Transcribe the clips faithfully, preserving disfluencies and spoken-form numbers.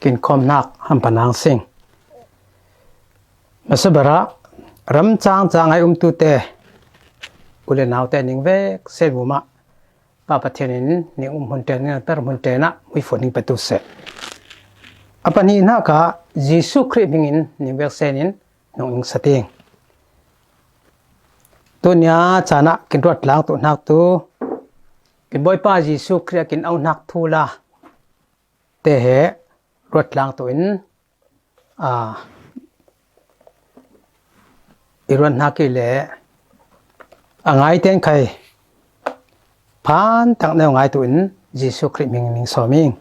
kinkhawmhnak hampa nang sing. Masabara ram cangcang ai umtute, u le naute ning vek se vuma Pa Pathian in ning um hmun ṭen, ning per hmun ṭen ah muifun ning petu seh. A pahnih hnaka Jesuh Khrih hmingin ning vek senin nong ing sa ting. Tunia caan ah kin ruat tlang tu hnak tu, kin Bawipa Jesuh Khrih a kin auhnak thu la te he ruat tlang tu in, aa, i ruat hnak i le a ngai ten khai phan tak neu ngai tu in Jesuh Khrih hming ning sawm ing.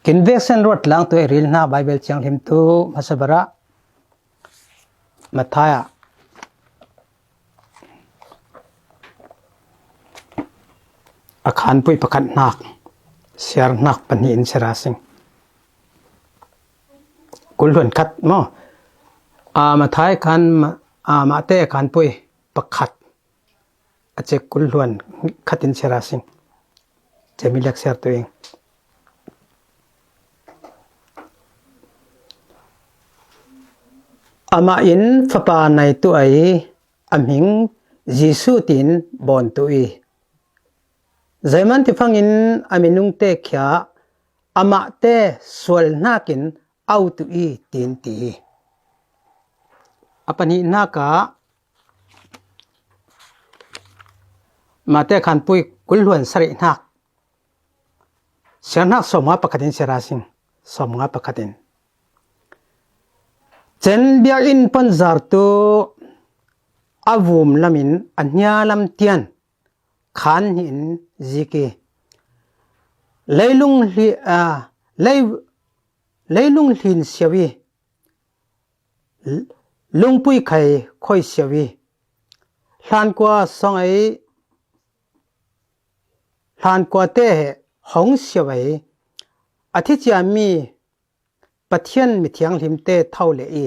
Kin veksen ruat lang tu i ril hna Baibal thianghlim tu hmasa ber ah Matthai ah a khanpui pakhat hnak, siar hnak pahnih in siar a sing. Kul hluan khat maw? A, Matthai khan, a, Mate a khanpui pakhat a cek kul hluan khat in siar a sing. Cemi lek siar tu ing. Amah in fapa nai tu ai, a hming Jesuh tin bawn tu i, zeiman ti fangin a minung te khia amah te sual hnakin au tu i, tin ti hi. A pahnih hnak ah Mate khanpui kul hluan sarih hnak, siar hnak sawmnga pakhat in siar a sing, sawmnga pakhat in. Cen biakinn panzar tu a vum lamin a hnia lam tian khan hnih in zik i, leilung hli-, a, lei-, leilung hlin siau i, lungpui khai khoi siau i, hlankua song ai, hlankua te he hong siau ai, a thi ciami Pathian mithianghlim te tho le i,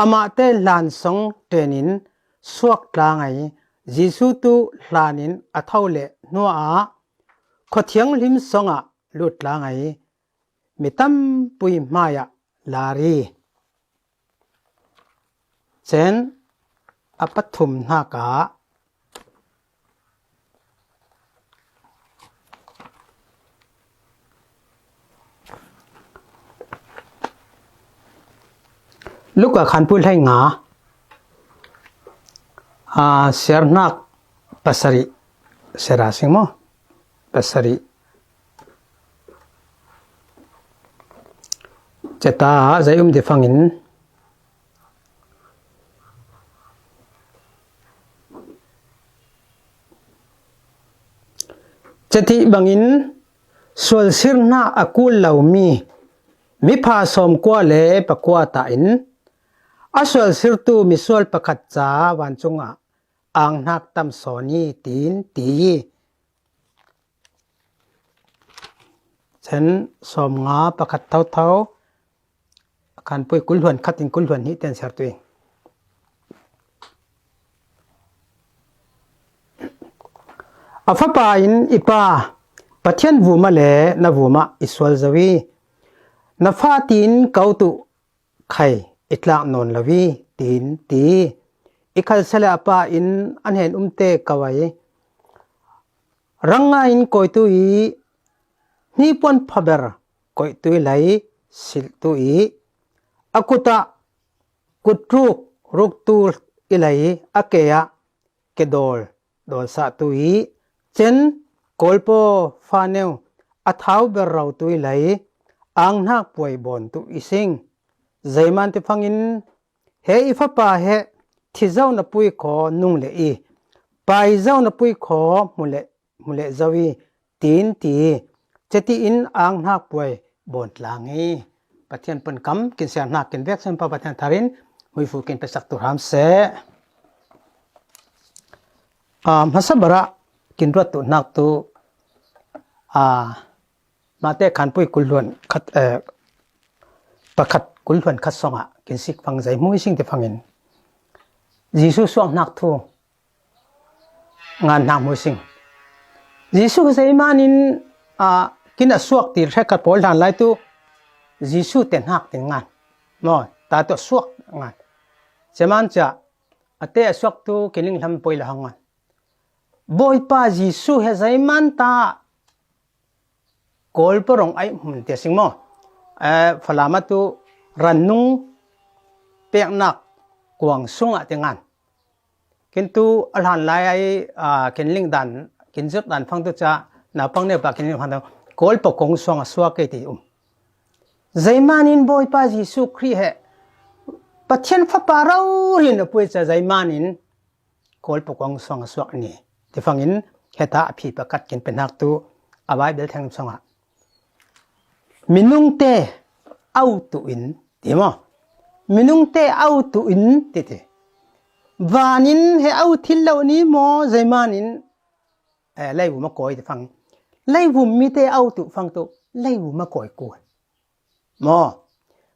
amah te hlan song ṭen in suak tlang ai, Jesuh tu hlan in a tho le hnuah khuathianghlim song ah lut tlang ai, mi tampui hmai ah lari. Cen a pathum hnak ah Luka khanpui hleinga, a, siar hnak pasarih, siar a sing maw? Pasarih. Ceta zei um ti fangin, ceti bangin sualsir hna a kul lomi mipha sawmkua le pakua ta in, a sualsirtu misual pakhat ca vancung ah ang hnak tam sawn i, tin ti. Cen sawmnga pakhat thotho, a khanpui kul hluan khat in kul hluan hnih ten siar tu i. A fapa in, i pa, Pathian vuma le na vuma i sual zo i, na fa tin ko tu khai i tlak nawn lo i, tin ti. I khalsa le a pa in a hnen um te ko ai, rang nga in koi tu i, hnipuan phaber koih tu i lei, silh tu i, a kut ah kutruk ruk tu i lei, a ke ah kedawl dawlsah tu i, cen kawlpaw faneu a thau ber ro tu i lei, ang hnak puai bawn tu i sing. Zeiman ti fangin he i fapa he thi zo na pui khaw nung le i, pai zo na pui khaw hmu le, hmu le zo i, tin ti. Ceti in ang hnak puai bawn tlang i, Pathian pun kam kin siar hnak kin vek sun pa Pathian tharin hmuifu kin pesak tu hram seh. A, hmasa ber ah kin ruat tu hnak tu, a, Mate khanpui kul hluan khat, eh, pakhat kul hluan khat song ah kin sik fang zei hmui sing ti fangin, Jesuh suak hnak thu ngan hnak hmui sing. Jesuh zeiman in, ah, kin a suak ti hrekkhat pawl hlan lai tu Jesuh te hnak tin ngan. Maw, ta tu a suak ngan. Ceman cia a te a suak tu kin ling hlam poi le hang ngan. Bawipa Jesuh he zeiman ta Kawl parong ai hmun tia sing maw? Eh, Falam atu rannung peknak kuang sungah ti ngan. Kintu a hlan lai ai, ah, kin ling dan, kin zirh dan fang tu ca, naupang neu pa kin ling fang tu, Kawl pakong suang a suak kei ti um. Zeiman in Bawipa Jesuh Khrih he Pathian Fapa rori in a pui ca zeiman in Kawl pakong suang a suak ni. Ti fangin heta a phi pakhat kin pe hnak tu a Baibal theng sungah. Minungte autu in ti maw? Minungte autu in ti ti. Vanin he au thil lo ni maw, zeimanin eh, leivum a kawi ti fang. Leivum mite autu fang tu leivum a kawi kul maw?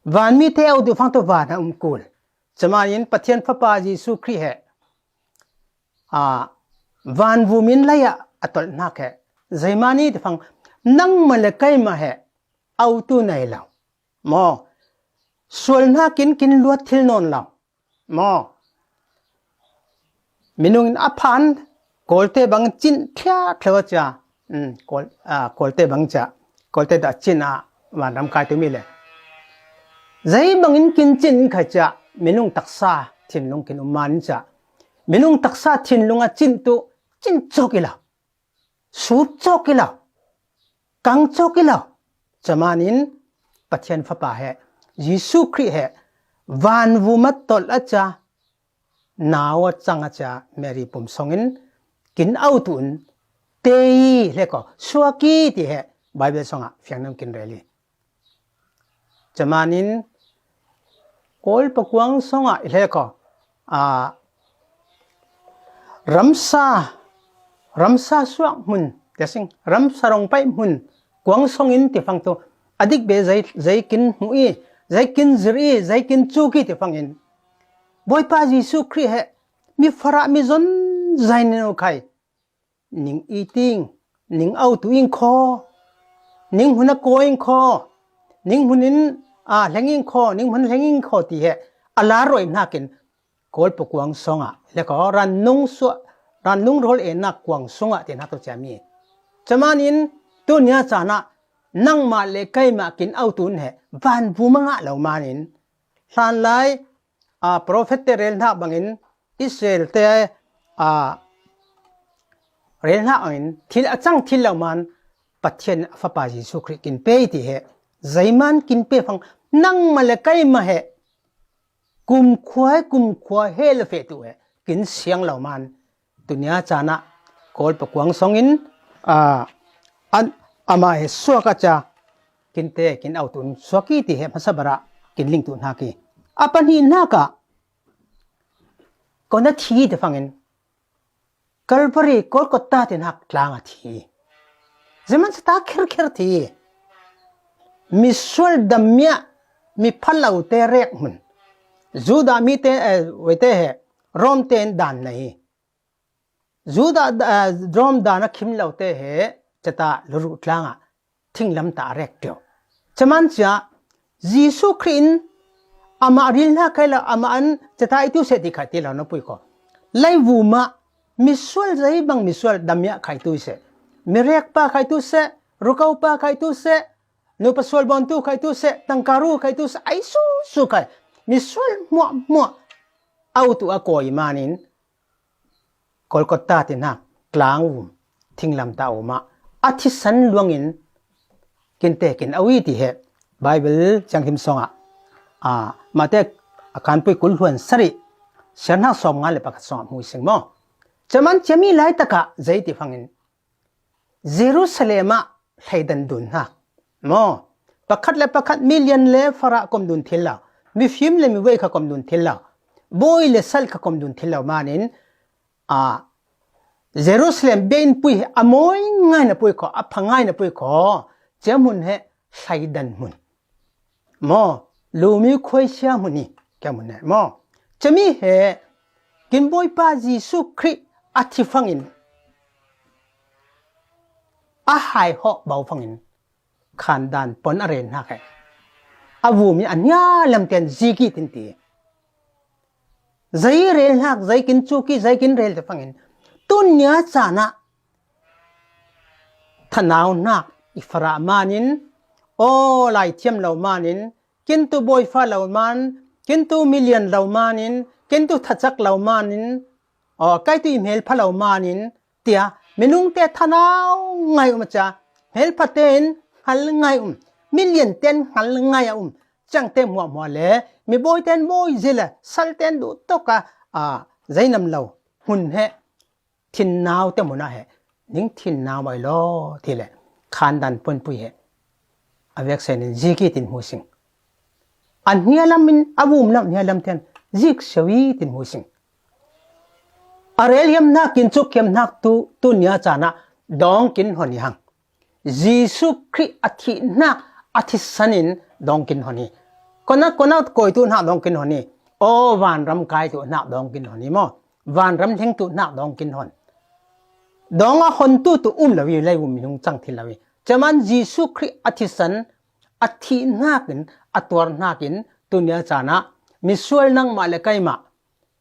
Van mite autu fang tu van a um kul. Camanin Pathian Fapa Jesu Khrih he a, van vumin lei ah a tolhnak he, zeimani ti fang, nangmah le keimah he autu nei lo maw? Sualhnakin kin luat thil nawn lo maw? Minungin a phan, kawlte bang cin thliathlo a cia, um, kawl, a, kawlte bang cia, kawlte dah cin a vanram kai tumi le, zei bangin kin cin in khai cia, minung taksa thinlung kin um man in cia, minung taksa thinlung a cin tu cin cawk i lo, sup cawk i lo, kang cawk i lo. Camanin Pathian Fapa he, Jesu Khrih he, van vum a tolh a cia, nau a cang a cia, Mary pum songin kin autu in, tei le ko suaki ti he, Bible songah fiangnam kin rel i. Camanin Kawl pakuang songah i le ko a, ramsa, ramsa suak hmun, tiasing, ramsa rong paih hmun, kuang songin ti fang tu, a dik be zei, zei kin hmu i, zei kin zir i, zei kin cuk i ti fangin, Bawipa Jesu Khrih he, mi farah mi zon zai nino khai, ning i ting, ning autu ing khaw, ning hun a kawi ing khaw, ning hun in a hleng ing khaw, ning hun hleng ing khaw ti he, a la ruai hnakin, Kawl pakuang songah le ko, rannung suah, rannung rawl enak kuang sungah ti hnak tu ciami. Camanin tunia canah nangmah le keimah kin autu in he, van vum a ngah lo manin, hlanlai a, profet te rel hnak bangin, Israel te a, rel hnak bangin thil a cang thil lo man Pathian a Fapa Jesu Khrih kin pe ti he, zeiman kin pe fang, nangmah le keimah he, kumkhua he, kumkhua he le feh tu he, kin siang lo man, tunia canah Kawl pakuang songin a, an, amah he suak a cia, kinte kin autu in suaki ti he, hmasa barah kin ling tu hnak i. A pahnih hnakah, ko na thi ti fangin, Calvary, Golgotha ti hnak tlang a thi. Zeman sata kherkher thi. Misual dammiah, mi phalote rek hmun. Judah mite, eh, veite he, Rom te in dan nei. Judah, eh, Rom dan a khim lote he, cata luru tlangah thinglamtah a rek ṭeuh. Caman cia, Jesu Khrih in amah ril hna khai lo, amah an cata i tu seh ti khai ti lo na pui ko. Leivumah misual zei bang misual damiah khai tu seh. Mirekpa khai tu seh, rukopa khai tu seh, nupa sual bawntu khai tu seh, tangkaru khai tu seh, ai su su khai. Misual hmuahhmuah autu a kawi manin, Kolkata ti hna, tlang um, thinglamtah um ah, a thisan luangin kinte kin au i ti he, Bible Thianghlim songah, a, Mate a kanpui kul hluan sarih, siarnak sawm nga le pakhat songah hmu i sing maw? Caman ciami laitakah zei ti fangin, Jerusalem ah hleidan dun hna maw? Pakhat le pakhat, milian le farah kom dun thil lo, mifim le mivei kha kom dun thil lo, bawi le sal kha kom dun thil lo manin, a, Jerusalem biain pui he a mawi ngai na pui kho, a pha ngai na pui kho, cia hmun he hleidan hmun maw? Lumi khuaisia hmun hi, kia hmun he maw? Cami he kin Bawipa Jesu Khrih a thi fangin, a hai hawh bau fangin, khandan pon a rel hnak he, a vumi a hnia lamten ziki tin ti. Zei rel hnak, zei kin cuki, zei kin rel te fangin, tunia canah thanau hnak i farah manin, aw, lai thiam lo manin, kintu bawifa lo man, kintu milian lo manin, kintu thacak lo manin, aw, kaitu i hmelpha lo manin, tia, minungte thanau ngai um a cia, hmelpha tein hngal ngai um, milian ten hngal ngai a um, ciangte hmuahhmuah le, mibawi ten bawi zia le, sal ten duh tawk a, a, zeinam lo hmun he, thinnau te hmun ah he, ning thinnau mai law, ti le, khandan ponpui he. a veksen in zik i tin hmu sing. A hnia lam in, a vum lam hnia lam ten zik sio i tin hmu sing. A rel hiam hnak, kin cuk hiam hnak tu, tu nia caan ah dawng kin hon i hang. Jesuh Khrih a thih hnak, a thisan in dawng kin hon i. Kona, kona koi tu hnak dawng kin hon i. Aw, vanram kai tu hnak dawng kin hon i maw. Vanram thleng tu hnak dawng kin hon. Dawng a hon tu tu um lo i, lei um minung cang thil lo i. Caman Jesuh Khrih a thisan, a thih hnak in, a tuar hnak in, tu nia caan ah, misual nangmah le keimah,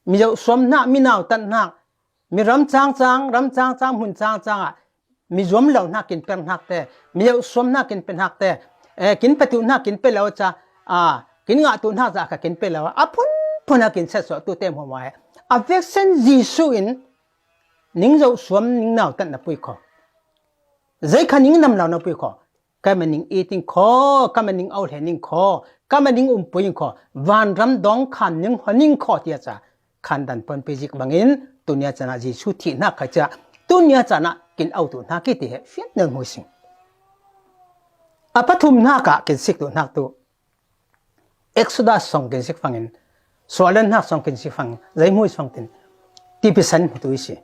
mi zohsuam hnak, mi nautat hnak, mi ram cangcang, ram cangcang, hmun cangcang ah, mi zuam lo hnak kin per hnak te, mi zohsuam hnak kin pe hnak te, eh, kin pe tu hnak kin pe lo ca, ah, kin ngah tu hnak zah kha kin pe lo, a phunphun a kin set suah tu te hmuahhmuah he. A veksen Jesuh in, ning zohsuam, ning nautat na pui kho. Zei kha ning nam lo na pui kho. Kama ning i ting kho, kama ning au hle ning kho, kama ning umpui ning kho, vanram dawng khan ning hon ning kho tia ca. Khan dan pon pe zik bangin, tu nia caan ah Jesuh thih hnak kha ca. Tu nia caan ah kin au tu hnak i ti he, fian nel hmu sing. A pathum hnak ah kin sik tu hnak tu. Exodus song kin sik fangin, Suahlan hnak song kin sik fangin, zei hmu i song tin, tipisan hmu tu i si.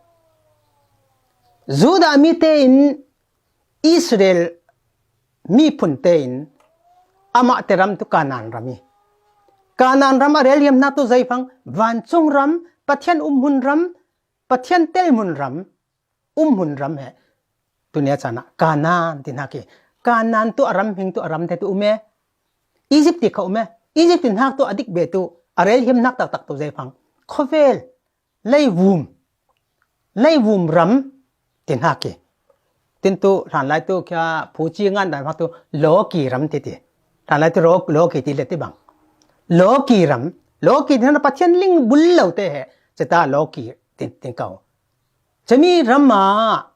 Judah mi te in Israel mi phun te in amah te ram tu Kanaan ram i. Kanaan ram a rel hiam hnak tu zei fang, vancung ram, Pathian um hmun ram, Pathian tel hmun ram, um hmun ram he. Tu nia caan ah Kanaan ti hnak i. Kanaan tu a ram hing tu a ram te tu um e. Egypt ti kha um e. Egypt ti hnak tu a dik be tu a rel hiam hnak taktak tu zei fang. Khovel, leivum, leivum ram ti hnak i. Tin tu hlanlai tu kia phuci ngan dan hmak tu Loki ram ti ti. Hlanlai tu ro-, Loki ti le ti bang. Loki ram, Loki ti hnak Pathian ling bul lo te he. Ceta Loki tin, tin kau. Cami ram ah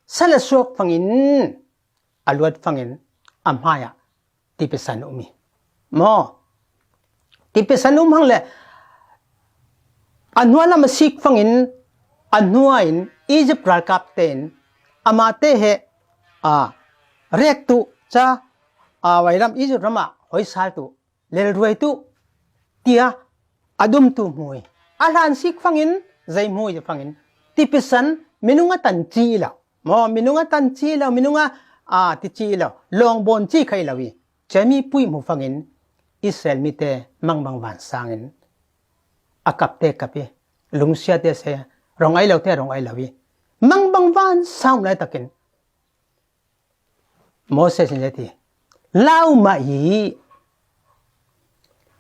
sal a suak fangin, a luat fangin, a hmai ah tipisan um i. Maw, tipisan um hang le, a hnua lam a sik fangin, a hnua in Egypt ralkap te in, amah te he, a, rek tu ca, a, vairam Egypt ram ah hoi sal tu, lelruai tu, tia a dum tu hmu i. A hlan sik fangin, zei hmu i fangin, tipisan minung a tan ci i lo. Maw, minung a tan ci i lo, minung a, a, ti ci i lo. Lawng bawn ci kha i lo i. Cami pui hmu fangin, Israel mi te mangbang van sangin, a kap te kap i, lungsia te se, rong ai lo te rong ai lo i. Mangbang van sang lai takin, Moses in zei ti, lau mah i,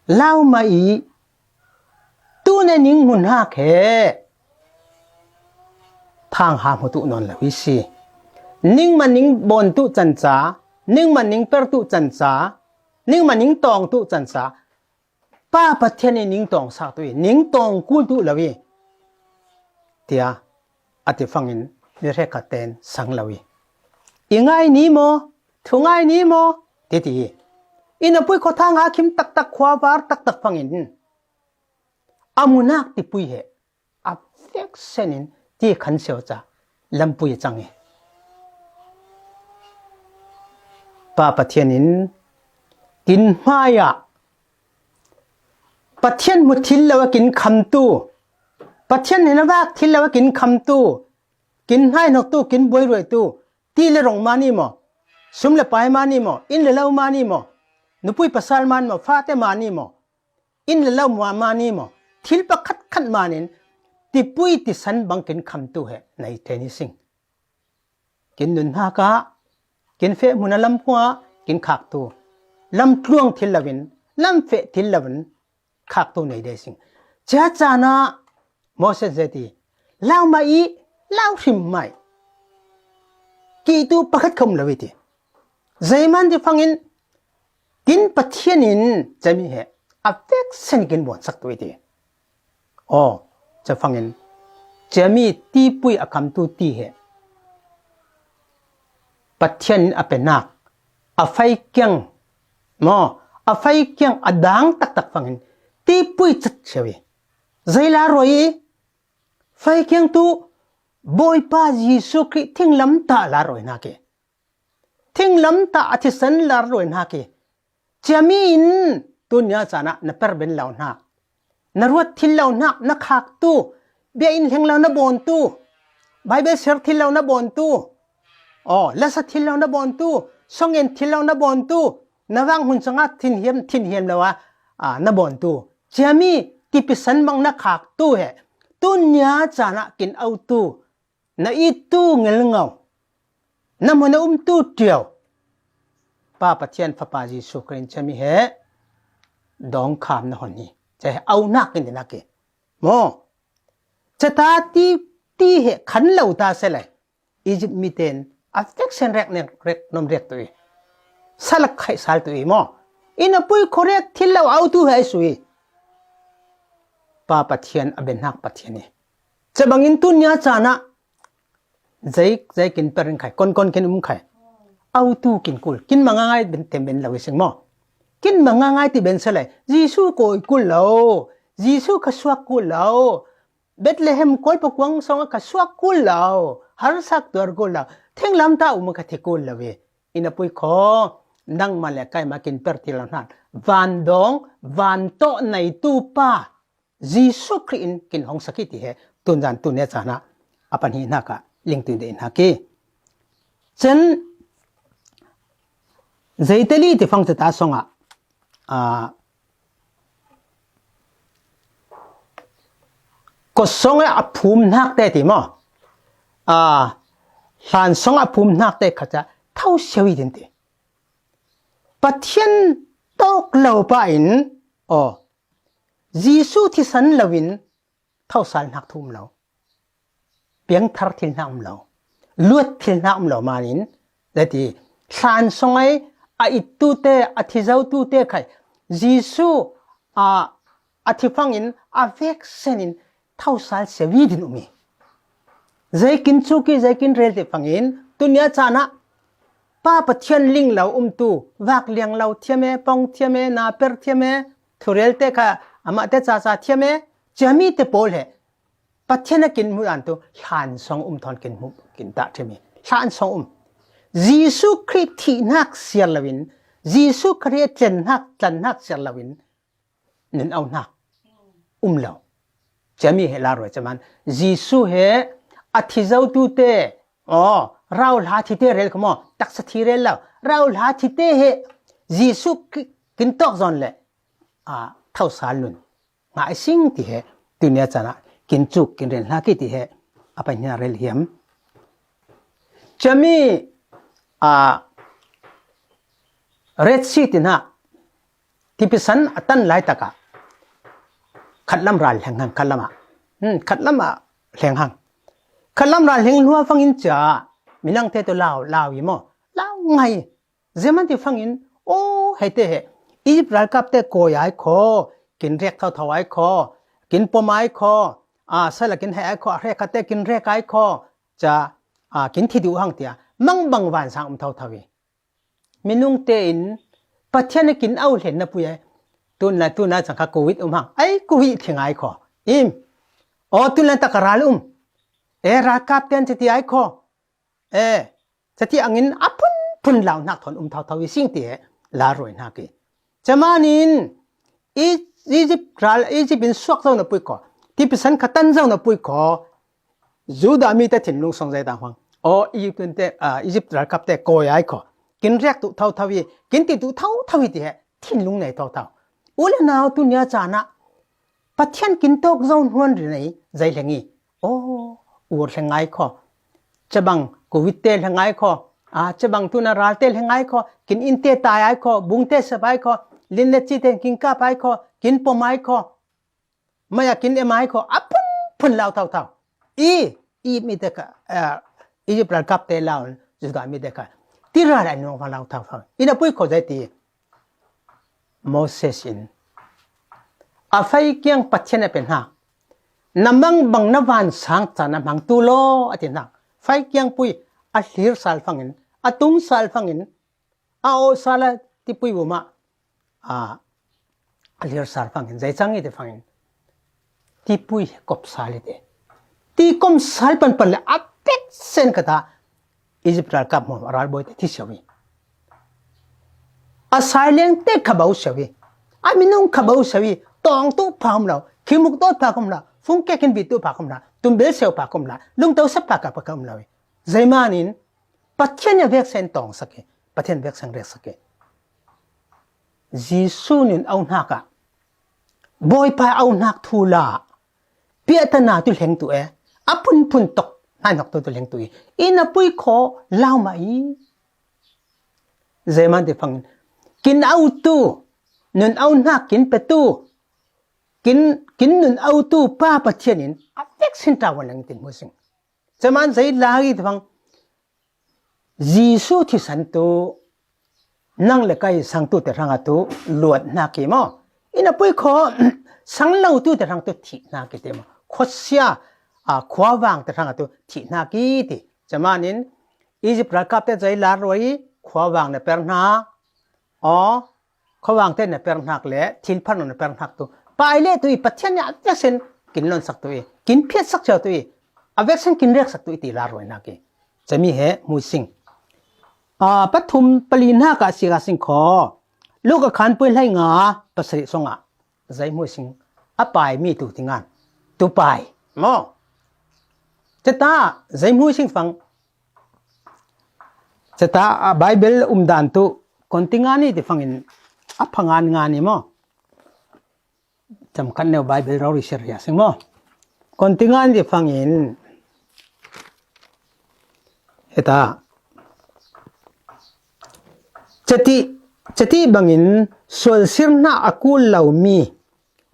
lau mah i, tu ne ning hmun hak he, thang ha hmu tu nawn lo i si. Ning mah ning bawn tu canca, ning mah ning per tu canca, ning mah ning tawng tu canca, Pa Pathian in ning tawng sak tu i, ning tawng kul tu lo i, tia a ti fangin mi hrekkhat ten sang lo i. I ngai ni maw, thu ngai ni maw, ti ti i. I na pui kho thang a khim taktak khua var taktak fangin. A munak ti pui he. A veksen in ti khan sio ca lampui a cang i. Pa Pathian in kin hmai ah Pathian hmu thil lo a kin khamtu, Pathian hin a vak thil lo a kin khamtu, kin hnai hnok tu, kin buai ruai tu, ti le rong mah ni maw, sum le pai mah ni maw, inn le lo mah ni maw, nupui pasal mah ni maw, fate mah ni maw, inn le lo mah mah ni maw, thil pakhat khat mah nin, tipui tisan bang kin khamtu he nei thei ni sing. Kin nun hnak ah, kin feh hmun a lam khua, kin khaktu, lam tluang thil lo in, lam feh thil lo in, khaktu nei de sing. Cia caan ah Moses zei ti, lau mah i, lau hrim mah i. Kihtu pakhat kha um lo i ti. Zeiman ti fangin, kin Pathian in cami he, a veksen kin buan sak tu i ti. Aw, ca fangin, cami tipui a khamtu ti he. Pathian in a penak, a faikiang, maw, a faikiang a dang taktak fangin, tipui cat cio i. Zei la ruai i, faikiang tu, Bawipa Jesuh Khrih thinglam ta la ruai nak i. Thinglamtah a thisan lar ruai hnak hi. Ciami in tunia caan ah na per ben lo hnak, na ruat thil lo hnak, na khaktu, bia in hleng lo na bawntu, Baibal ser thil lo na bawntu, aw, lasa thil lo na bawntu, songen thil lo na bawntu, na vang hun sangah thinhiam, thinhiam lo a, a, na bawntu, ciami tipisan bang na khaktu he tunia caan ah kin autu, na ittu ngelngau, na hmun a umtu ṭiau, Pa Pathian Fapa Jesuh Khrih in ciami he dawngkham na hon hi. Cia he aunak in dinak hi. Maw? Cia ta ti, ti he khan lo ta se lai. Egypt miten a veksen rek nek rek nom rek tu i, salak khai sal tu i maw? Inn a pui kho rek thil lo autu he ai sui. Pa Pathian a benhak Pathian hi. Cia bangin tunia caan ah zei, zei kin per in khai, kon kon kin um khai, autu kin kul, kin mangangai ben tem ben lo i sing maw? Kin mangangai ti ben se lai. Jesuh kawi kul lo, Jesuh kha suak kul lo, Bethlehem kawlpa kuang sawng a kha suak kul lo, harsak tuar kul lo, thinglamtah um a kha thi kul lo i, inn a pui kho, nangmah le keimah kin per thil lo hnak, van dawng, van tawh neitu pa Jesuh Khrih in kin hong sak hi ti he tunzan tunia caan ah a pahnih hnak ah ling tu in dei hnak hi. Cia zeitali ti fang cia ta sawng ah, a, kawtsawng a phum hnak te ti maw? A, hlan sawng a phum hnak te kha cia tho sia i din ti. Pathian tawk lo pa in, aw, Jesuh thisan lo in thosal hnak thu um lo, piangthar thil hnak um lo, luat thil hnak um lo manin, zati hlan sawng ai a ittu te, a thizotu te khai Jesuh a, a thi fangin a veksen in thosal sia i din um i, zei kin cuk i, zei kin rel ti fangin tunia caan ah Pa Pathian ling lo umtu, vak liang lo thiam e, pawng thiam e, na per thiam e, thurel te kha amah te caca thiam e, ciami te pawl he Pathian a kin hmuh dan tu hlan sawng um thawn kin hmuh, kin dah thiam i, hlan sawng um. Jesuh Khrih thihnak siar lo in, Jesuh Khrih a tlenhnak, tlanhnak siar lo in, nun auhnak um lo. Ciami he lar ruai cia man, Jesuh he a thizotu te, aw, rauhla thi te rel kha maw, taksa thi rel lo, rauhla thi te he Jesuh ki-, kin tawk zawn le, a, thosal nun ngah i sing ti he tunia caan ah kin cuk kin rel hnak hi ti he a pahnih rel hiam. Ciami, a, Red Sea ti hna, tipisan a tan laitak ah khatlam ral hleng hang, khatlam ah, hmm, khatlam ah hleng hang. Khatlam ral hleng hlua fangin cia minang te tu lau, lau i maw? Lau ngai. Zeman ti fangin, aw, hei te he, Egypt ralkap te kawi ai kho, kin rek thotho ai kho, kin pom ai kho, a, sala kin hei ai kho, a hrek khat te kin rek ai kho, cia, a, kin thi duh hang tia, mangbang vansang um thotho i. Minung tein Pathian a kin au hlen na pui ai. Tunla, tunla cang kha Covid um hang. Ai, Covid thi ngai kho. Im. Aw, tunla tak a ral um. E, ralkap ten ci ti ai kho. E, cia ti angin a phun phun lau hnak thawn um thotho i sing ti he lar ruai hnak i. Cia manin I-, Egypt ral, Egypt in suak zo na pui kho. Tipisan kha tan zo na pui kho. Judah mi te thinlung sawng zei ta hmang. Aw, Egypt te, a, Egypt ralkap te kawi ai kho. Kin rek tu thotho i, kin ti tu thotho i ti he thinlung nei thotho. U le nau tunia caan ah Pathian kin tawk zo hnuan ri nei zei hleng i. Aw, ur hleng ai kho. Cabang Covid te hleng ai kho. A, cabang tuna ral te hleng ai kho. Kin inn te tai ai kho. Bung te sep ai kho. Lin le ci te kin kap ai kho. Kin pom ai kho. Maya kin em ai kho. A phun phun lau thotho. I, i mi te kha, a, Egypt ralkap te lau, Judah mi te kha. Ti ral ai nuang fa lau thotho. I na pui kho zei ti. Moses in, a fei kiang Pathian a pe hna, na mangbang na vansang caan a hmang tu law, a ti hna. Fei kiang pui a hlir sal fangin, a tum sal fangin, a aw sal a tipui vumah, a, a hlir sal fangin, zei cang i ti fangin, tipui kop sal i ti. Ti kom sal panpan le a pek sen kata Egypt ralkap maw, a ralbawi te thi sia i. A sai leng te kha bo seu hi. A minung kha bo seu hi. Tawng tu pha um lo. Khimuk dawt pha um lo. Fung kek in bit tu pha um lo. Tum bel seu pha um lo. Lungto sep pha ka pha um lo hi. Zeimanin Pathian a veksen tawng sak hi. Pathian veksen rek sak hi. Jesu nun au hnak ah Bawipa au hnak thu la piatana tu hleng tu e. A phunphun tok hnainok tu tu hleng tu i. Inn a pui kho lau mah i. Zeiman ti fangin kin au tu, nun au hnak kin pe tu, kin, kin nun au tu Pa Pathian in a veksin ta wan lang tin hmu sing. Zeiman zei la i ti fang Jesu thisan tu nang le kai sang tu te hrang a tu luat hnak i maw? Inn a pui kho sang lo tu te hrang tu thih hnak i ti maw? Khuasia, a, khuavang te hrang a tu thih hnak i ti. Zeimanin Egypt ralkap te zei la ruai i khuavang na per hna. Aw, khuavang te na per hnak le thil phan na per hnak tu. Pai le tu i Pathian nih a veksen kin lon sak tu i. Kin phiat sak cio tu i. A veksen kin rek sak tu i ti la ruai hnak i. Cami he hmu sing. A, pathum pali hnak ah si ka sing kho. Luka khan pui hlei nga pasarih song ah. Zei hmu sing. A pai mi tu ti ngan. Tu pai. Maw. Ceta, zei hmu sing fang. Ceta, a, Bible um dan tu. Kon ti ngan i ti fangin. A pha ngan ngan i maw. Cam khat neu Bible rori ser ria sing maw. Kon ti ngan ti fangin. Heta. Ceti, ceti bangin sual sir hna a kul lo mi,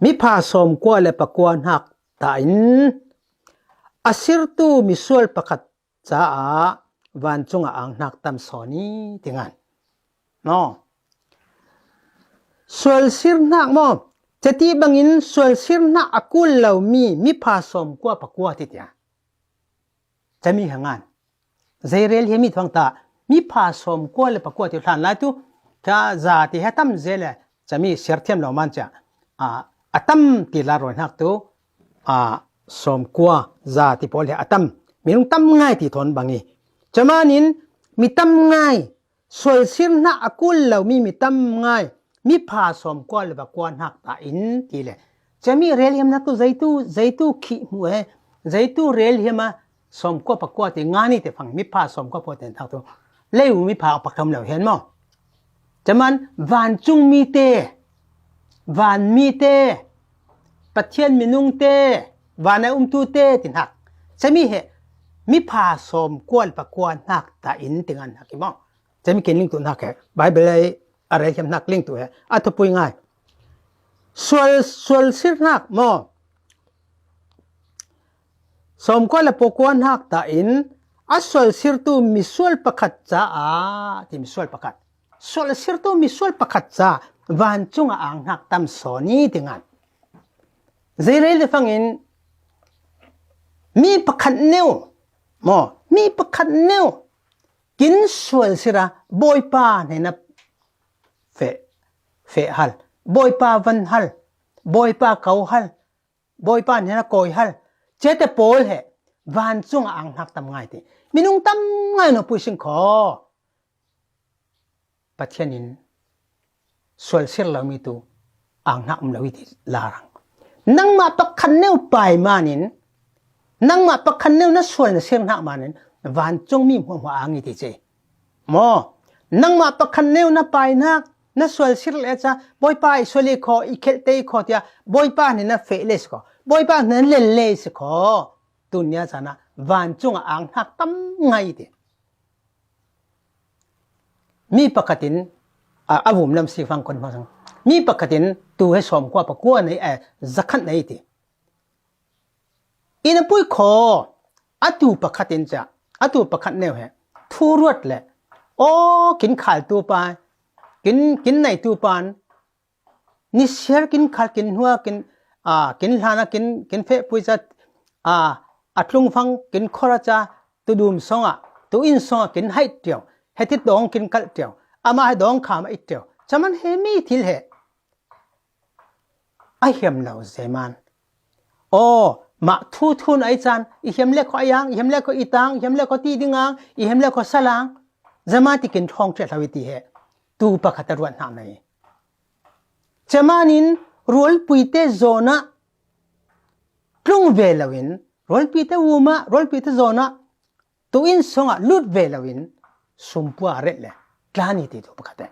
mi pha sawm kua le pakua hnak ta in a sirtu misual pakhat caah vancung ah ang hnak tam sawn i ti ngan. No. Sual sir hnak maw? Ceti bangin sual sir hnak a kul lo mi, mi pha sawm kua pakua ti tiah. Cami he ngan. Zei rel hi mi thawng ta, mi pha sawm kua le pakua ti hlan lai tu, kha za ti he tam ze le, cami ser thiam lo man cia. A, a tam ti la rawi hnak tu, a, sawm kua za ti pawl he a tam. Minung tam ngai ti thawn bang i. Camanin mi tam ngai, sual sir hna a kul lo mi, mi tam ngai, mi pha sawm kua le pakua hnak ta in ti le. Cami rel hiam hnak tu zeitu, zeitu khih hmuh he, zeitu rel hiam a sawm kua pakua ti ngan i te fang mi pha sawm kua pakua ti hnak tu. Lei u mi pha pakam lo hian maw? Caman vancung mi te, van mi te, Pathian minung te, van a umtu te ti hnak. Cami he mi pha sawm kua le pakua hnak ta in ti ngan hnak i maw? Cami kin ling tu hnak he. Bible ai a rel hiam hnak ling tu he. A thupui ngai. Sual, sual sir hnak maw? Sawm kua le pakua hnak ta in a sual sirtu misual pakhat caah ti misual pakhat. Sual sirtu misual pakhat caah vancung ah ang hnak tam sawn i ti ngan. Zei rel fangin mi pakhat neu maw? Mi pakhat neu kin sual sir a Bawipa hnenah feh, feh hal, Bawipa van hal, Bawipa ko hal, Bawipa hnenah kawi hal, cete pawl he vancung ah ang hnak tam ngai ti. Minung tam ngai no pui sing kho. Pathian in sual sir lo mi tu ang hnak um lo i ti la rang. Nangmah pakhat neu pai manin, nangmah pakhat neu na sual na sir hnak manin, vancung mi hmuahhmuah ang i ti ce. Maw, nangmah pakhat neu na pai hnak, na sual sir le ca, Bawipa i sual i kho, i khelh te i kho tia, Bawipa hnenah feh le si kho, Bawipa hnenah lel le si kho. Tunia cana vancung ah ang hnak tam ngai i ti. Mi pakhatin, a, a vum lam si fang kon hmang. Mi pakhatin tu he sawm kua pakua nei, eh, zakhat nei ti. Inn a pui kho, a tu pakhatin cia, a tu pakhat neu he, thu ruat le, aw, kin khal tu pa, kin, kin nei tu pan, Nisiar kin khal kin hnuah kin, a, kin hlan a kin, kin feh pui ca, a, a tlung fang kin khor a ca, tu dum song a, tu inn song a kin haih ṭio, he ti dawng kin kalh ṭio, amah he dawng kham a it ṭio. Caman he mi thil he. A hiam lo zeman. Aw, mah thu thun a i caan, i hiam le kho a yang, i hiam le kho i tang, i hiam le kho ti ding ang, i hiam le kho sal ang. Zeman ti kin ṭhawng ṭhiat hlo i ti he. tu pakhat a ruat hna nei. Cemanin rualpuite zawnah tlung ve loin, rualpuite umah, rualpuite zawnah tu inn sungah lut ve loin, sumpua a relh le tlan i ti tu pakhat e.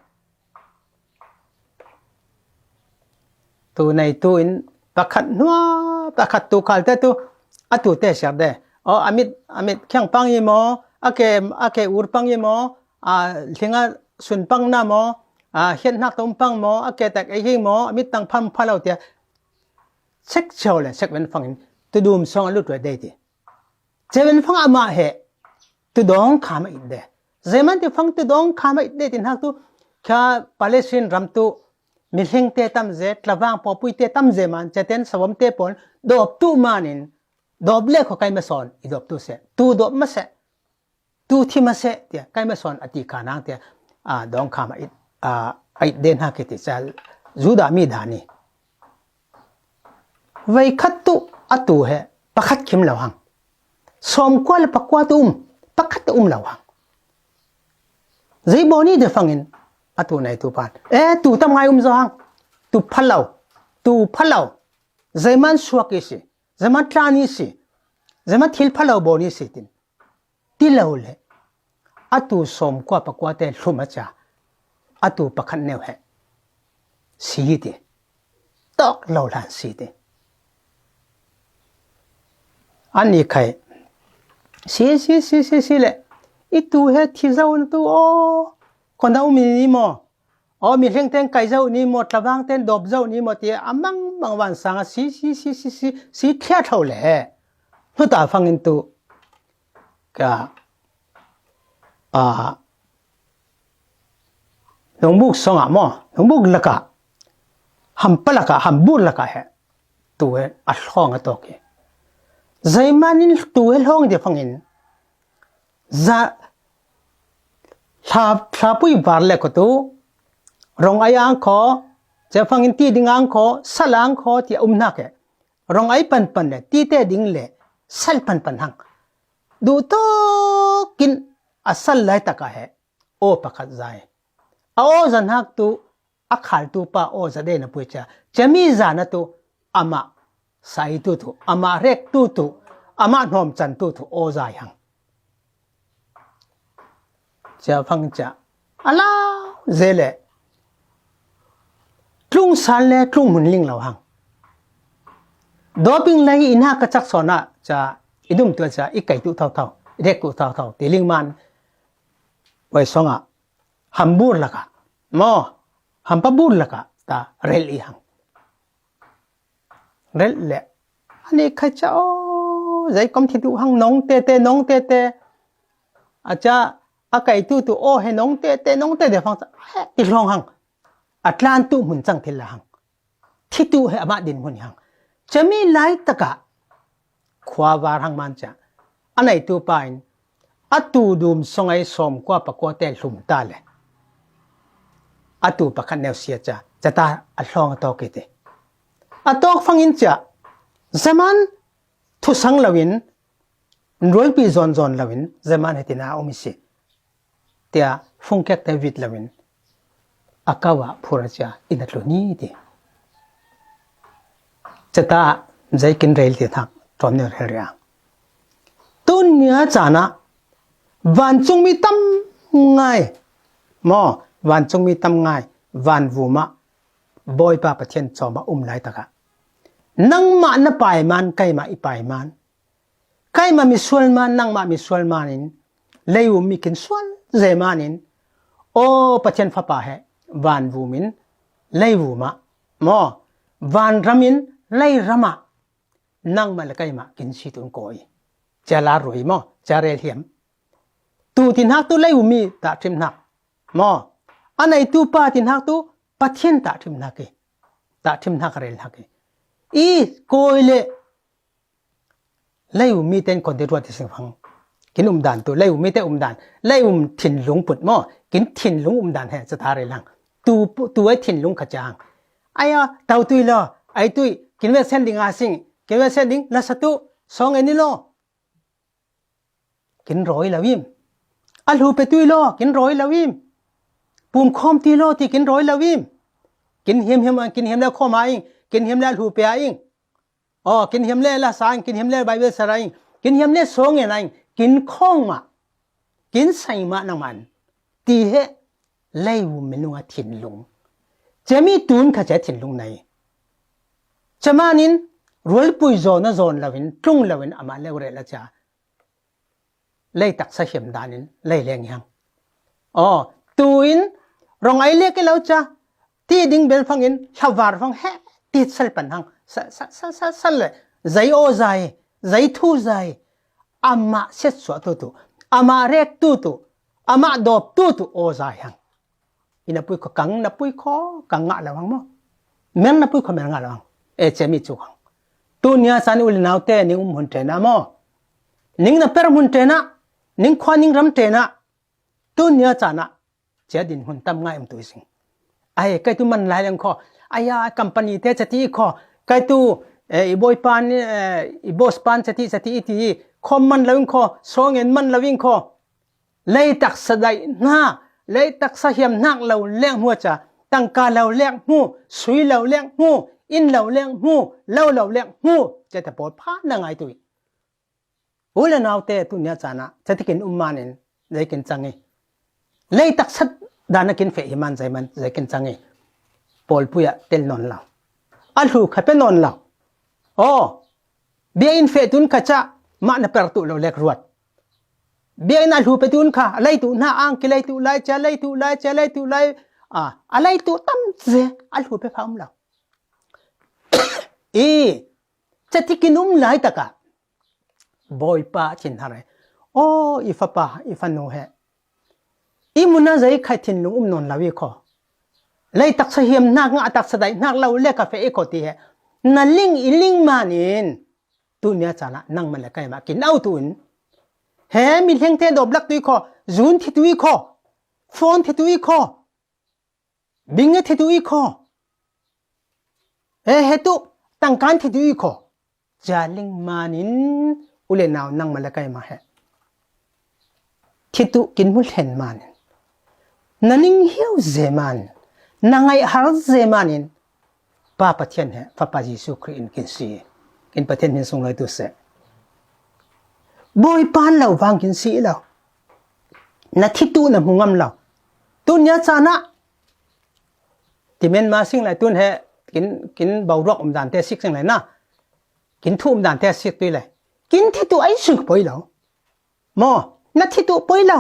Tu neitu in pakhat hnuah pakhat tu khalte tu a tute siar de. Aw, a mit, a mit khiang pang i maw, a ke, a ke ur pang i maw, a hlinga sun pang na maw, a hiat hnak tum pang maw, a ke tak ei hi maw, a mit tang pham phalo tia. Sek cheu le sek ven fangin tu dum song a lut ve dei ti. Ceu ven fang amah he tu dawng kham a it de. Zeman ti fang tu dawng kham a it de ti hnak tu kha Palestine ram tu mihlingte tam ze, tlavang pawpuite tam ze man, ceten sawamte pawl dawp tu manin, dawp le kho kai masawn i dawp tu se, tu dawp ma se, tu thi ma se tia kai masawn a ti kha nang tia, a, dawng kham a it, a, a it de hna ki ti ca Judah mi dan i. Veikhat tu a tu he pakhat khim lo hang. Sawmkua le pakua tu um, pakhat tu um lo hang. Zei baw ni de fangin a tu neitu pan. E, tu tam ngai um zo hang. Tu phalo, tu phalo. Zeiman suak i si, zeiman tlan i si, zeiman thil phalo baw ni si tin. Ti lo le, a tu sawmkua pakuate hlum a cia, a tu pakhat neu he si ti, tawk lo hlan si ti. An i khai, si, si, si, si, si le, i tu he thi zo na tu aw, kona um i ni maw? Aw, mihlingten kai zo ni maw, tlavangten dawp zo ni maw, ti a mangmang vansang a si, si, si, si, si, si thliat tho le. Hnuta fangin tu, ka, a, Hnungbuk songah maw, hnungbuk lakah, hampa lakah, hambur lakah he, tu he a hlawng a tawk hi. Zeimanin tu he hlawng dia fangin, za, thla, thlapui var le kho tu, rong ai ang kho, cefangin ti ding ang kho, sal ang kho, ti a um hnak he. Rong ai panpan le, ti te ding le, sal panpan hang. Duh tawkin a sal lai takah he, aw pakhat zai. A aw zan hak tu, a khaltu pa aw za de na pui cia. Cemi zana tu, amah sai tu tu, amah rek tu tu, amah hnawm can tu tu, aw zai hang. Cia fang cia. A lau ze le. Tlung san le, tlung hmun ling lo hang. Dawping lei ina ka cak sawn ah, cia, i dum tu cia, i kai tu thau thau, i rek tu thau thau, ti ling man. Vai song ah, hambur lakah, maw, hampa bur lakah, ta rel i hang. Rel le. Ani khai cia aw, zei kom thi duh hang nong tete, nong tete. A cia, a kai tu tu aw he nong tete, nong tete fang cia, he, ti hlawng hang. A tlan tu hmun cang thil la hang. Thi tu he amah din hmun hi hang. Cemi lai takah, khua var hang man cia. A neitu pa in, a tu dum song ai sawm kua pakua te hlum ta le. A tu pakhat neu sia cia, cia ta a hlawng a tawk i ti. A tawk fangin cia, zaman thusang loin, rualpi zawn zawn loin, zaman he tina a um i si. Tia fungkek te vit loin, a kau ah phur a cia, in a tlu ni ti. Cia ta, zei kin rel ti thak, tuam neu rel ria. Tun nia cana, vancungmi tam ngai, maw, vancungmi tam ngai, van vuma, Bawipa Pathian cawma um lai takah. Nangmah na paiman, keimah i paiman. Keimah misual man, nangmah misual manin, lei um mi kin sual zei manin, aw Pathian Fapa he, van vum in, lei vumah, maw, van ram in, lei ramah, nangmah le keimah kin si tun kawi. Cia la rui maw, cia rel hiam. Tu ti hnak tu lei um mi ta trim hnak. Maw, a neitu pa ti hnak tu, Pathian ta trim hnak i. Ta trim hnak rel hnak i. I kawi le lei um mi ten kon ti ruat ti sing fang. Kin um dan tu, lei um mi te um dan. Lei um thinlung put maw. Kin thinlung um dan he, cia ta rel hang. Tu, tu ai thinlung kha cia hang. Ai a, tau tui lo, ai tui, kin ve sen ding a sing, kin ve sen ding, la sa tu, song e ni lo. Kin rawi lo im. A hlu pe tui lo, kin rawi lo im. Pum khawm ti lo ti kin rawi lo im. Kin hiam hiam, kin hiam le khawm a ing, kin hiam le hlu pe a ing. Aw, kin hiam le la sa ing, kin hiam le Bible sa ra ing, kin hiam le song en a ing, kin khawng mah, kin sai mah nangman. Ti he, lei um minung a thinlung. Cemi tun kha ce thinlung nei. Cemanin, rualpui zawn a zawn loin, tlung loin, amah le u rel a cia. Lei taksa hiam danin, lei leng hiam. Aw, tuin, rong ai lek i lo cia. Ti ding bel fangin, hlavar fang he, ti sal pan hang. Sa, sa, sa, sa, sa le, zai aw zai, zai thu zai. Amah siatsuah tu tu, amah rek tu tu, amah dawp tu tu, aw zai hang. I na pui kho kang, na pui kho kang ngah lo ang maw. Mel na pui kho mel ngah lo ang. E cemi cu kang. Tunia can u le naute ning um hun tena maw. Ning na per hun tena. Ning khua ning ram tena. Tunia cana. Cia din hun tam ngai um tu i sing. Ai, kai tu man lai leng kho. Ai ya, company te cati i kho. Kai tu, eh, i boy pan, eh, i boss pan cati, cati i ti. Kho man lo ing kho. Songen man lo ing kho. Lei taksa daih hna, lei taksa hiam hnak lo leng hmu a ca, tangka lo leng hmu, sui lo leng hmu, inn lo leng hmu, lo lo leng hmu, cete pawl pha na ngai tu i. U le naute tunia cana, cetikin um manin, leikin cang i. Lei taksa dana kin feh hi man zai man, zeikin cang i. Pawl puya tel non lo. A hlu kha pe non lo. Aw, bia in feh tun kha ca, mah na per tu lo lek ruat. Bia in a hlu pe tun kha, a lei tu hna ang ki lei tu lai cia, lei tu lai cia, lei tu lai. A, a lei tu tam ze, a hlu pe pha um lo. I, cetikin um lai taka. Bawipa chin hare. Aw, i fapa, i fanu he. I muna zei khai thinlung um non lo i kho. Lei taksa hiam hnak ngah taksa daih hnak lo le ka feh i kho ti he. Na ling i ling manin. Tunia cana nangmah le keimah kin au tu in. He mi hlengte dawp lak tu i kho. Zun thi tu i kho. Phone thi tu i kho. Bing e thi tu i kho. He he tu tangkan thi tu i kho. Cia ling manin u le nau nangmah le keimah he. Thi tu kin hmu hlen manin. Na ning hiau ze man. Na ngaih har ze manin. Pa Pathian he, Fapa Jesu Khrih in kin si. Kin Pathian min sung lai tu se. Bawipa lo vang kin si lo. Na thi tu na hmu ngam lo. Tunia cana. Timen ma sing lai tun he, kin, kin bauruak um dan te sik sing lai na. Kin thu um dan te sik tui lai. Kin thi tu ai suk poi lo. Maw, na thi tu poi lo.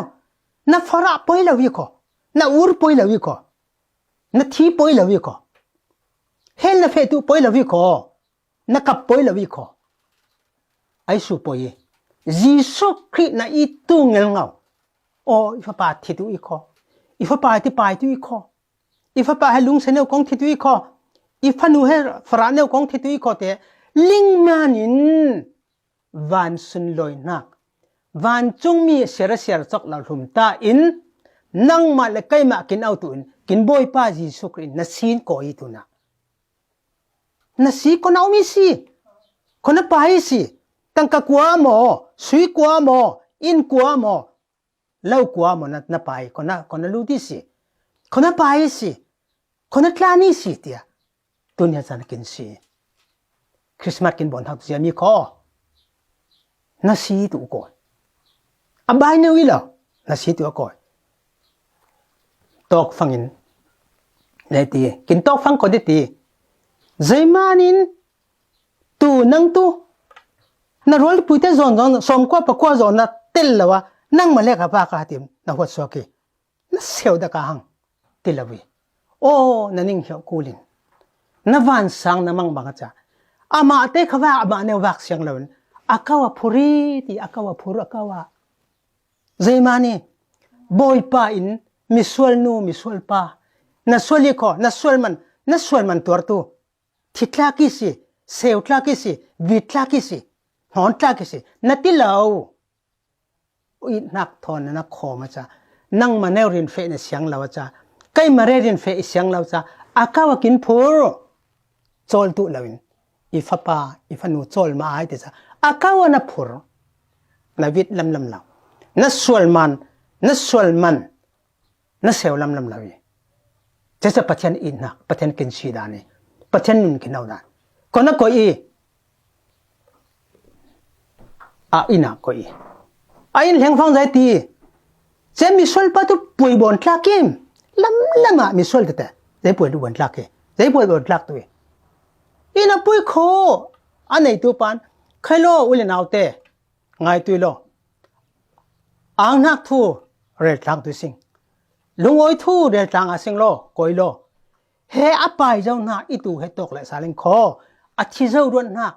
Na farah poi lo i kho. Na ur poi lo i kho. Na thi poi lo i kho. Hel na feh tu poi lo i kho. Na kap poi lo i kho. Ai su poi i. Jesu Khrih na i tu ngel ngau. Aw, i fapa thi tu i kho. I fapa ti pai tu i kho. I fapa he lungse neu kong thi tu i kho. I fanu he farah neu kong thi tu i kho te. Ling manin. Van sunlawi hnak, vancungmi siar a siar cawk lo hlum ta in, nangmah le keimah kin au tu in, kin Bawipa Jesu Khrih in na sin kawi tu na. Na si kho na um i si, kho na pai i si, tangka kua maw, sui kua maw, inn kua maw, lo kua maw na, na pai, kho na, kho na lut i si, kho na pai i si, kho na tlan i si tia. Tunia cana kin si. Christmas kin bon hak zia mi kho. Na si tu ko. A bai neu i lo. Na si tu ko. Tok fangin. Nei ti. Kin tok fang ko di ti. Zeimanin tu nang tu. Na rual puite zon zon, som kua pa kua zon na tel lo a. Nangmah le ka pa ka tim. Na huat suak i. Na seu da ka hang. Ti lo i. Aw, na ning hiau kulin. Na van sang na mang bang a ca. Amah te kha va, amah neu vak siang lo in. A kau a phuri ti, a kau a phur, a kau a. Zeimani. Bawipa in, misual nu, misual pa. Na sual i kho, na sual man, na sual man tuar tu. Thi tlak i si, seu tlak i si, vit tlak i si, hnawn tlak i si, na ti lo. I hnak thawn na khawm a ca, nangmah neu rin feh na siang lo a ca, keimah re rin feh i siang lo ca, a kau a kin phur. Cawl tu lo in, i fapa, i fanu cawl ma ai ti ca, a kau a na phur. Na vit lamlam lo. Na sual man, na sual man. Na seu lamlam lo hi. Cece Pathian itna, Pathian kinsi dan hi. Pathian nun kino dan. Kona koi i. A ina koi i. A in leng fang zai ti. Ce misual pa tu puai bon tlak im. Lamlama misual tete. Zai puai bon tlak i. Zai puai bon tlak tu i. Ina pui kho. A nei tu pan. Khai lo u le nau te. Ngai tui lo. Ang nak thu rel tlang tui sing. Lungoi thu rel tlang a sing lo, koi lo. He a pai zo na i tu he tok le saling kho. A thi zo ruan nak.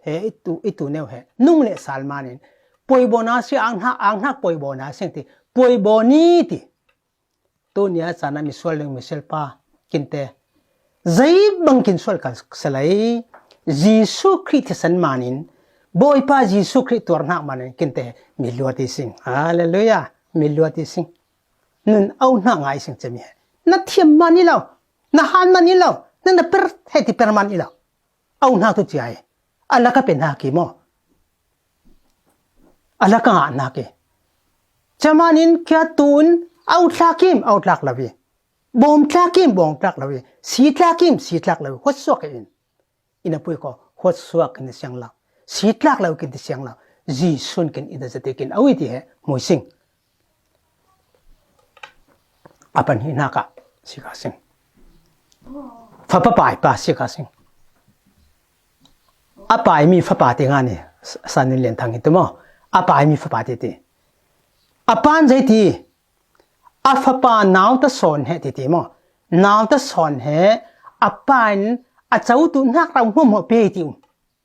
He i tu, i tu neu he. Nung le sal manin. Poi bona si ang nak, ang nak poi bona sing ti. Poi boni ti. Tunia cana misual leng misual pa kinte. Zai bang kin sual ka salai. Jisu Khrih thisan manin. Boipa Jisu Khrih tuar nak manin kinte. Miluat i sing. Hallelujah. Miluat i sing. Nun au nak ngai sing cemi he. Na thiam mani lo. Na han mani lo. Na na per heti per mani lo. Au nak tu ciai. A laka pen hak i mo. A laka ngah nak i. Camanin kia tun au tlak im, au tlak lo i. Bom tlak im, bom tlak lo i. Si tlak im, si tlak lo i. Hot suak in. Ina pui ko, hot suak kin siang lo. Si tlak lo kin ti siang lo. Jisun kin ida zate kin au i ti he, mui sing. A pan hi naka, si ka sing. Fapa pai pa si ka sing. A pai mi fapa ti ngani, sanin len thang hi tu mo. A pai mi fapa ti ti. A pan zai ti. A fapa nau ta son he ti ti mo. Nau ta son he, a pan a cau tu nak rau mo mo pe ti um.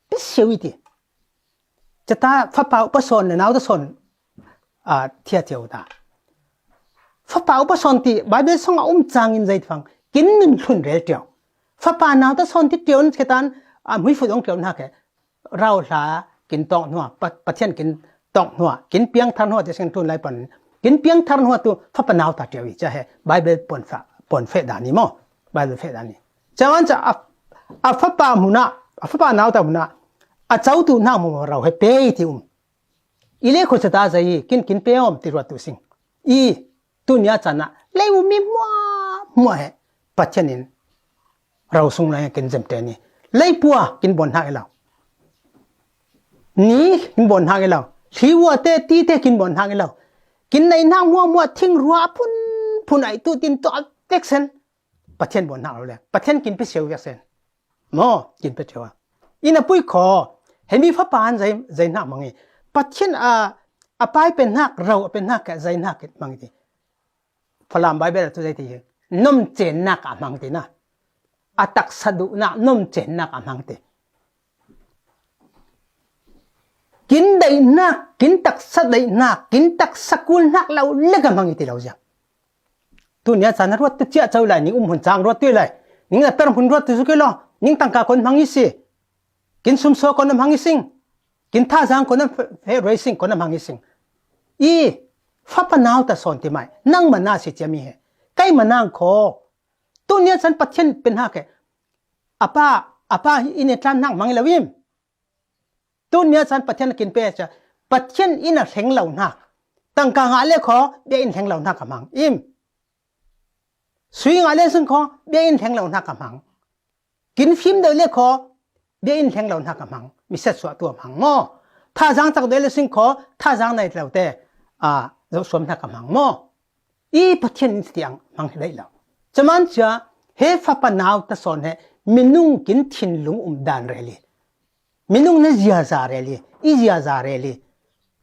Pe siu i ti. Cata fapa upa son le nau ta son, a, thia thia u ta. Fapa upa son ti, Bible song a um cangin zai fang, kin nun hlun rel tiau. Fapa nau ta son ti tiau, ketan, a, mui fu dong tiau na ke. Rau hla, kin tong hnua, pa, Pathian kin tong hnua, kin piang thar hnua, ti sing tun lai pan. Kin piang thar hnua tu, fapa nau ta tiau i, ca he, Bible pon fa, pon fe dani mo. Bible fe dani. Cawan ca, a, a fapa muna, a fapa nau ta muna, a cau tu na mo rau he pe ti um. I le kho cata zai, kin kin pe om ti ruat tu sing. I, tunia cana, lei u mi mua, mua he, Pathian in, rau sung lai kin zem te ni. Lei pua, kin bon hak i lo. Ni, kin bon hak i lo. Hli ua te, ti te, kin bon hak i lo. Kin nei nak mua mua, thing rua, pun, pun ai tu, tin to, a tek sen. Pathian bon hak lo le. Pathian kin pe siau vek sen. Mo, kin pe siau a. Ina pui kho. He mi fapa an zai, zai nak mangi. Pathian a, a pai pen nak, rau pen nak, zai nak mangi ti. Falam Bible tu zai ti hi. Nom cen nak a mang ti na. A taksa du nak, nom cen nak a mang ti. Kin dai nak, kin taksa dai nak, kin taksa kul nak lau le ka mang ti lau zia. Tunia cana ruat tu cia cau lai, ning um hun cang ruat tu lai. Ning a per hun ruat tu su ke lo, ning tangka kon mang i si. Kin sum so kon mang i sing. Kin tha zang kon fe rei sing, kon mang i sing. I, fapa nau ta son ti mai, nang mana si cia mi he. Kai manang kho. Tunia can Pathian pen hak he. Apa, apa hi ine tlan nak mang i lo im. Tunia can Pathian kin pe cia. Pathian ina hleng lo nak. Tangka nga le kho, bia in hleng lo nak ka mang. Im. Sui nga le sung kho, bia in hleng lo nak ka mang. Kin fim deuh le kho, bia in hleng lo nak ka mang. Mi set suah tu a mang mo. Tha zang cak deuh le sing kho, tha zang nai lo te. A, zo suam nak ka mang mo. I Pathian in tiang mang hi dai lo. Caman cia, he fapa nau ta son he, minung kin thin lung um dan reli. Minung na ziaza reli, i ziaza reli.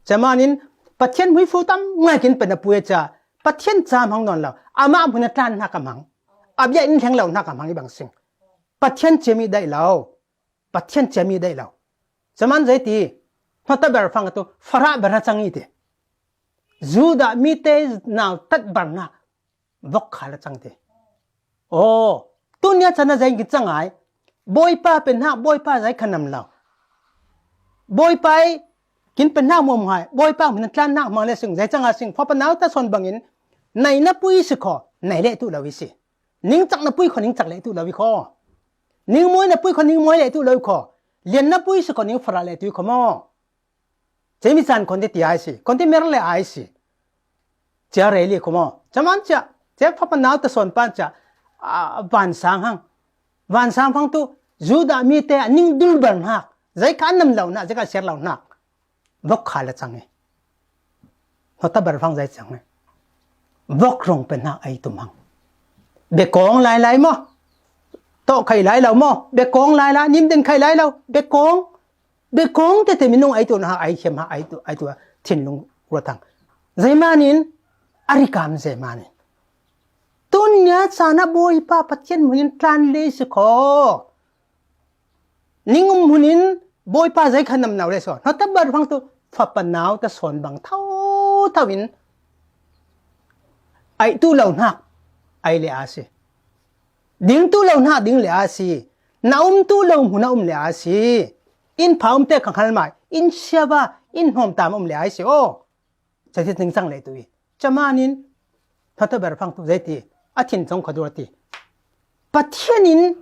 Caman in, Pathian mui fu tam ngai kin pen a pui cia, Pathian ca mang non lo, ama mun a tlan nak ka mang. A bia in hleng lo nak ka mang i bang sing. Pathian cia mi dai lo. Pathian cia mi dai lo. Caman zai ti, hmata ber fang tu, fara ber na cang i ti. Juda mi te nau tat ber na, vok kha la cang ti. O, tunia cana zai kin cang ai. Boipa pen hak, boipa zai khanam lo. Boipa i, kin pen hak muam hai. Boipa mun tlan nak mang le sing, zai cang a sing, fapa nau ta son bangin, nai na pui si kho, nai le tu lo i si. Ning cak na pui kho, ning cak le tu lo i kho. Ning moi na pui kho, ning moi le tu lo i kho. Lian na pui si kho, ning fara le tu i kho mo. Cemi san kon ti ti ai si, kon ti mer le ai si. Cia reli kho mo. Caman cia, Cia Fapa nau ta sawn pan cia, a, vansang hang. Vansang phang tu, Judah mite a ning dul ber hnak, zei kha a nam lo hnak, zei kha a siar lo hnak. Vok kha la cang e. Hnohta ber phang zei cang e. Vok rong pen hnak ei tum hang. Bekawng lai lai maw? Tawh khai lai lo maw? Bekawng lai lai, nim den khai lai lo. Bekawng. Bekawng tete minung ei tu hnak, ei hiam hnak, ei tu, ei tu a thinlung ruat hang. Zei manin, a rikam zei manin. Tun nia caan ah Bawipa Pathian hmunin tlan le si kho. Ning um hmunin Bawipa zei kha nam nau le so. Hnohta ber phang tu Fapa nau ta sawn bang tho tho in. Ei tu lo hnak, ei le a si. Ding tu lo hnak, ding le a si. Na um tu lo hmun a um le a si. Inn pha um te kha hal mai. Inn siava, inn hnawm tam um le a si. Oh. Cati ning cang le tu i. Camanin, hnohta ber phang tu zei ti, a thin cong kha dur ti. Pathian in,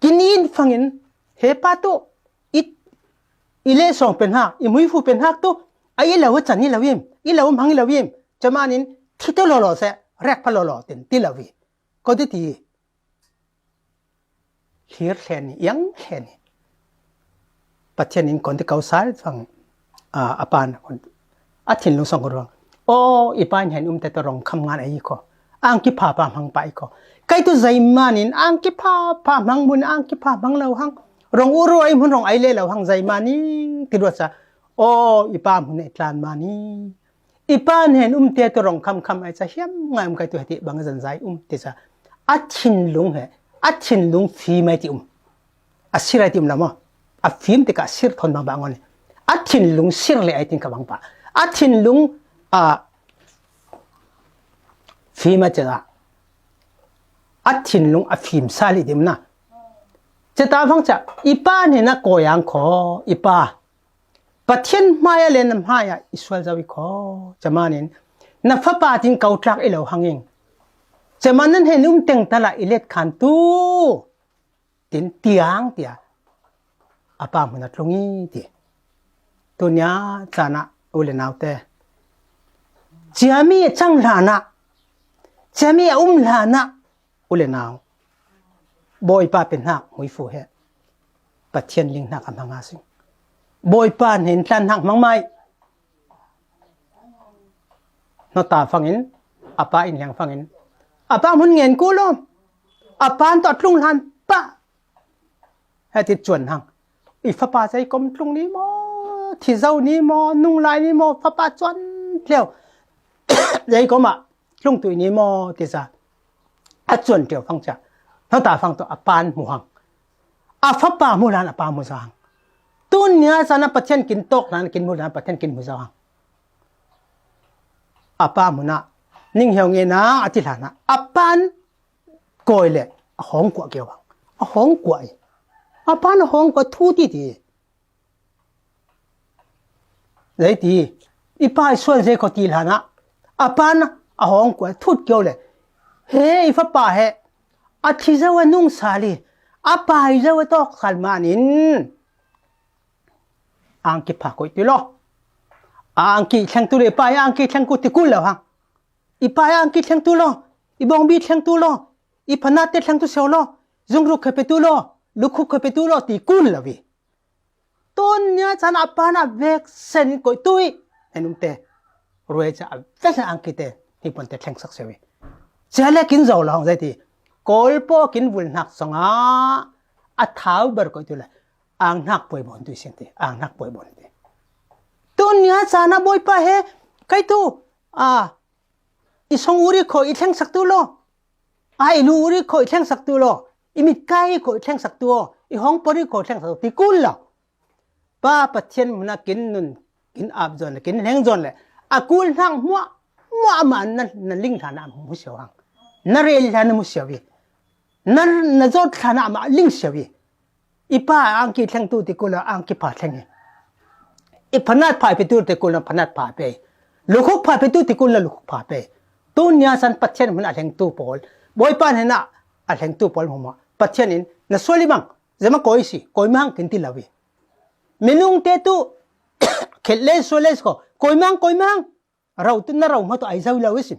kin in fangin, he pa tu, i, i le sawng pen hak, i muifu pen hak tu, a i lo a can i lo im, i lo hmang i lo im. Camanin, thi tu lo lo se, rek pa lo lo tin, ti lo i. Ko ti ti. Hlir hlen i, iang hlen i. Pathian in kon ti kau sal fang, a, a pan, a thinlung song ko ruang. O, i pa in hen um te to rong kham ngan a i ko. Ang ki pha pa hmang pa i ko. Kai tu zei manin, ang ki pha pa hmang mun, ang ki pha hmang lo hang. Rong uru ai mun rong ai le lo hang zei manin, ti ruat sa. O, i pa mun e tlan manin. I pa nen um te tu rong kham kham ai ca hiam ngai um kai tu heti bang zan zai um te ca. A thinlung he, a thinlung fim ai ti um. A sir ai ti um la maw. A fim te ka sir thon bang bang on. A thinlung sir le ai tin ka bang pa. A thinlung, a, fim ai ca. A thinlung a fim sa li ti um na. Ca ta vang ca, i pa nen a ko yang ko, i pa. Pathian hmai a le na hmai ah i sual zo i kho. Camanin, na fapa tin kau tlak i lo hangin. Camanin hen um teng tala i let khan tu. Tin tiang tia. A pa hmun a tlung i ti. Tunia cana u le nau te. Ciami a cang hlana. Ciami a um hlana. U le nau. Bawipa pen hnak muifu he. Pathian ling hnak a hmang a sing. Bawipa nen tlan hnak hmang mai. Hnohta fangin, a pa in leng fangin. A pa hmun ngen ku lo. A pa an tawh tlung hlan pa. Heti cuan hang. I fapa zei kom tlung ni maw, thi zo ni maw, nung lai ni maw, fapa cuan tleu. Zei kom ah, tlung tui ni maw, ti sa. A cuan tleu fang cia. Hnohta fang tu a pan hmu hang. A fapa hmu lan a pa hmu zo hang. Tun nia sa na Pathian kin tawk lan kin hmu lan Pathian kin hmu zo hang. A pa hmu na. Ning hiau nge na a ti hlan a. A pan koi le a hawng kuah keu hang. A hawng kuah i. A pan a hawng kuah thu ti ti. Zei ti. I pa i sual zei ko ti hlan a. A pan a hawng kuah thut keu le. He i fapa he. A thi zo a nung sal i. A pa i zo a tawk sal manin. Ang ki pha koih ti lo. Ang ki thleng tu le i pa i ang ki thleng ku ti kul lo hang. I pa i ang ki thleng tu lo, i bawngbi thleng tu lo, i phanat te thleng tu seo lo, zungruk khe pe tu lo, lukhuk khe pe tu lo, ti kun lo i. Tun nia chan a pan a vek sen koih tu i. En um te. Ruai cha a vek sen ang ki te, hi pon te thleng sak seo i. Cia le kin zo lo hong zai ti. Kol po kin vul hnak song a, a thau ber koih tu le. Ang hnak poi bon tu i sin ti, ang hnak poi bon ti. Tun nia chan a Bawipa he, kai tu, a, i song uri kho i thleng sak tu lo. A i lu uri kho i thleng sak tu lo. I mit kai kho i thleng sak tu o. I hong pori kho i thleng sak tu ti kul lo. Pa Pathian hmuna kin nun, kin ap zon le, kin hleng zon le. A kul hnak hmuah, hmuah ma na, na ling hlan a mu sio hang. Na rel hlan a mu sio i. Na, na zot hlan a ma ling sio i. I pa ang ki thleng tu ti kul lo ang ki pha thleng i. I phanat pha pe tu ti kul lo phanat pha pe. Lukhuk pha pe tu ti kul lo lukhuk pha pe. Tun nia chan Pathian hmuna a hleng tu pawl. Bawipa hmuna a hleng tu pawl hmuma. Pathian in na sual i bang. Zema koi si, koi mang kin ti lo i. Minung te tu, khet le sual le ko, koi mang, koi mang. Rau tu na rau ma tu ai zau lo i sim.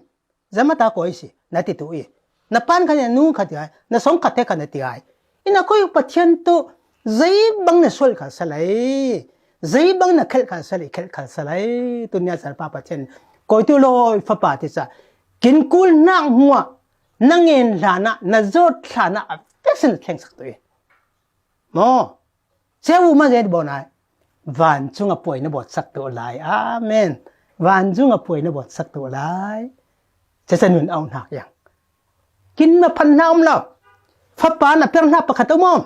Zema ta koi si. na ti tu i. Na pan kha ni, nu kha ti ai, na song kha te kha na ti ai. Ina koi Pathian tu, zei bang na sual kha sa lai, zei bang na khel kha sa lai, khel kha sa lai, tunia sa Pa Pathian. Koi tu loi Fapa ti sa, kin kul nak mua, na ngen hlana, na zot hlana, a peksen thleng sak tu i. Mo, Che u ma zen bon ai. Van chunga puai na bot sak tu lai. Amen. Van chunga puai na bot sak tu lai. Che sa nun au nak yang. Kin ma phan na um lo. Fapa na per na pakhat um om.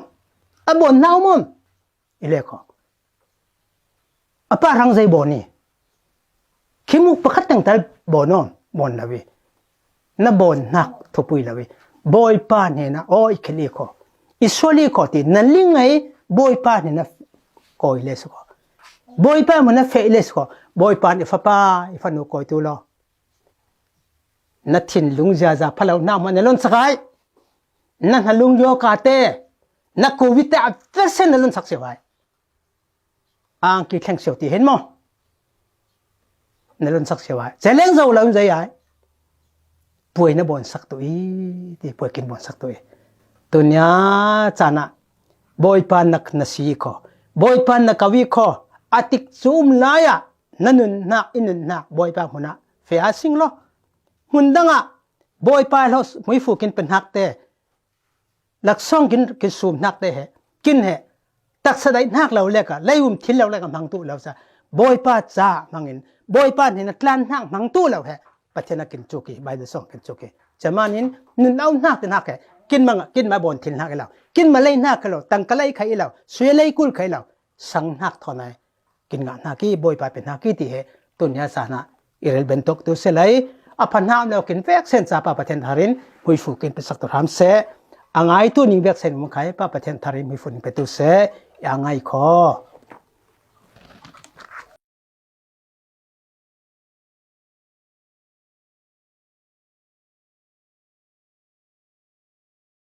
A bon na um om. I le ko. A pa rang zei bon ni. Khimuk pakhat teng tal bon om, bon lo i. Na bon nak thupui lo i. Bawipa hnena, o i khel i kho. I sual i kho ti, na ling ai, Bawipa hnena koi le su kho. Bawipa hmuna feh le su kho. Bawipa i fapa, i fanu koi tu lo. Na thinlung ziaza phalo na hmuna lon sakai. Na hnalung yo ka te. Na covid te a peksen na lon sak se vai. Ang ki thleng siau ti hen mo. Na lon sak siau ai. Che leng zo lo zai ai. Puai na bon sak tu i, ti puai kin bon sak tu i. Tunia chana. Bawipa nak na si kho. Bawipa nak a wi kho. A tik chum lai a. Na nun nak, i nun nak. Bawipa hmuna. Fea sing lo. Hmun danga. Bawipa lo mui fu kin pen hak te. Laksong kin, kin sum hnak te he, kin he, taksa dai hnak lo leka, lei um thil lo leka hmang tu lo sa, Bawipa ca hmangin, Bawipa hnena tlan hnak hmang tu lo he, Pathian a kin cuki, Bible song kin cuki. Camanin, nun au hnak te hnak he, kin manga, kin ma bon thil hnak lo, kin ma lei hnak lo, tangka lei khai lo, suya lei kul khai lo, sang hnak thawn ai, kin ngah hnak i, Bawipa pe hnak i ti he, tunia sana, i rel bentok tu se lai, a pha hnak lo kin vek sen ca Pa Pathian tharin, huifu kin pe sak tu hram se, a ngai tu ning vek sen um khai, Pa Pathian tharin, huifu ning pe tu se, a ngai kho.